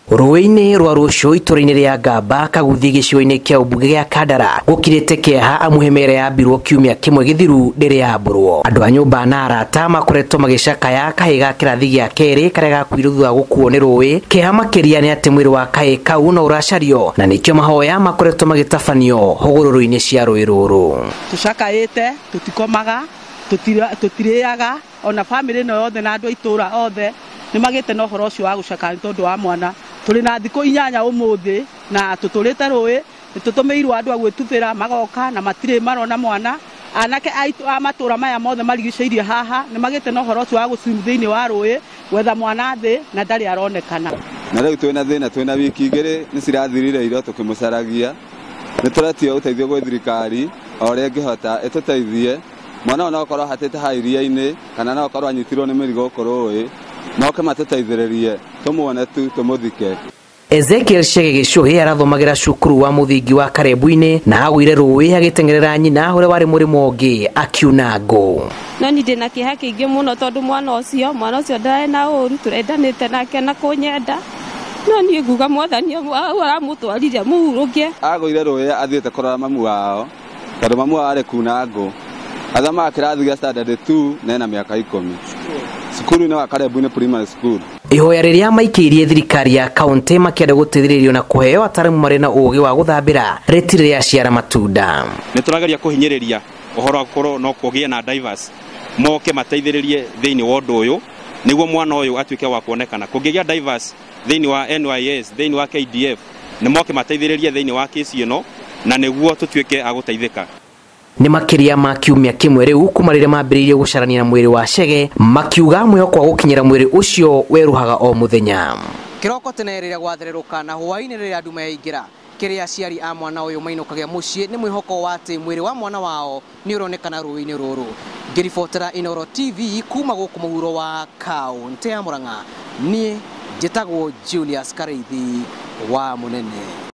Rũĩ-inĩ rwa Rũciũ itũra-inĩ rĩa Ngamba Kaguthi gĩcigo-inĩ kĩa ũmbunge gĩa Kandara gũkirĩte kĩeha amu hema ĩrĩa yambirwo kiumia kĩmwe gĩthiru ndĩrĩ yambũrwo. Andũ a nyũmba na arata makoretwo magĩcakaya kahĩĩ ga kĩrathi gĩa kerĩ karĩa gakuire thutha wa gũkuo nĩ rũĩ. Kĩeha makĩria nĩ atĩ mwĩrĩ wa kahĩĩ kau no ũracario na nĩkĩo mahoya makoretwo magĩtabanio hũgũrũrũ-inĩ cia rũĩ rũrũ. Tũcakaĩte, tũtikomaga, tũtirĩaga, ona bamĩrĩ ĩno yothe na andũ a itũra othe nĩ magĩte na ũhoro ũcio wa gũcakaya nĩ tondũ wa mwana. Tũrĩ na thikũ 8 ũmũthĩ na tũtũrĩte rũĩ, nĩ tũtũmĩirwo andũ a gwĩtubĩra magoka na matirĩ marona mwana. Anake aitũ a matũra maya mothe marigicĩirie haha nĩ magĩte na ũhoro ũcio wa gũcuru thĩinĩ wa rũĩ gwetha mwana thĩ na ndarĩ aronekana. Na rĩu twĩna thĩna, twĩna wiki 2 nĩ cirathirire irio tũkĩmũcaragia. Nĩ tũretia ũteithio gwĩ thirikari o ũrĩa ĩngĩhota ĩtũteithie. Mwana ũyũ no akorwo ahatĩte haha iria-inĩ kana no akorwo anyitirwo nĩ mĩrigo gũkũ rũĩ, moke matũteithĩrĩrie tũmuone tu tũmũthike. Ezekiel Chege Gĩcũhĩ arathomagĩra cukuru wa mũthingi wa Karebu-inĩ na agũire rũĩ agĩteng'erera nyina ũrĩa warĩ mũrĩmo ũngĩ akiuna ngũ. No niĩ ndĩna kĩeha kĩingĩ mũno tondũ mwana ũcio ndarĩ na ũru, tũrendanĩte nake na kũnyenda. No niĩ nguga Mwathani aramũtwarire mũhurũke. Agũire rũĩ athiĩte kũrora mamu wao tondũ mamu wao arĩ kuna ngũ. Athomaga kĩrathi gĩa standard 2 na ena mĩaka 10. Cukuru-inĩ wa Karebu-inĩ Primary School. Ihoya rĩrĩa maikĩirie thirikari ya kaunti makĩenda gũteithĩrĩrio na kũheo ataaramu marĩ na ũũgĩ wa gũthambĩra rĩtirĩ rĩaciara matunda. Nĩ tũrageria kũhinyĩrĩria ũhoro wa gũkorwo no kũgĩe na divers moke mateithĩrĩrie thĩinĩ wa ũndũ ũyũ nĩguo mwana ũyũ atuĩke wa kuonekana. Kũngĩgĩa divers thĩinĩ wa NYS, thĩinĩ wa KDF, nĩ moke mateithĩrĩrie thĩinĩ wa kesi ĩno na nĩguo tũtuĩke a gũteithĩka. Nĩ makĩria ma kiumia kĩmwe rĩu kuma rĩrĩa mambĩrĩirie gũcarania na mwĩrĩ wa Chege, makiuga mwĩhoko wa gũkinyĩra mwĩrĩ ũcio weruhaga o mũthenya. Kĩroko tene rĩrĩa gwathererũka na hwaĩ-inĩ rĩrĩa nduma yaingĩra, kĩrĩa aciari a mwana ũyũ mainũkagia mũciĩ nĩ mwĩhoko wa atĩ mwĩrĩ wa mwana wao nĩ ũronekana rũĩ-inĩ rũrũ. Ngĩribotera Inooro TV kuma gũkũ mũhuro wa kaũntĩ ya Murang'a, niĩ njĩtagwo Julius Karĩithi wa Mũnene.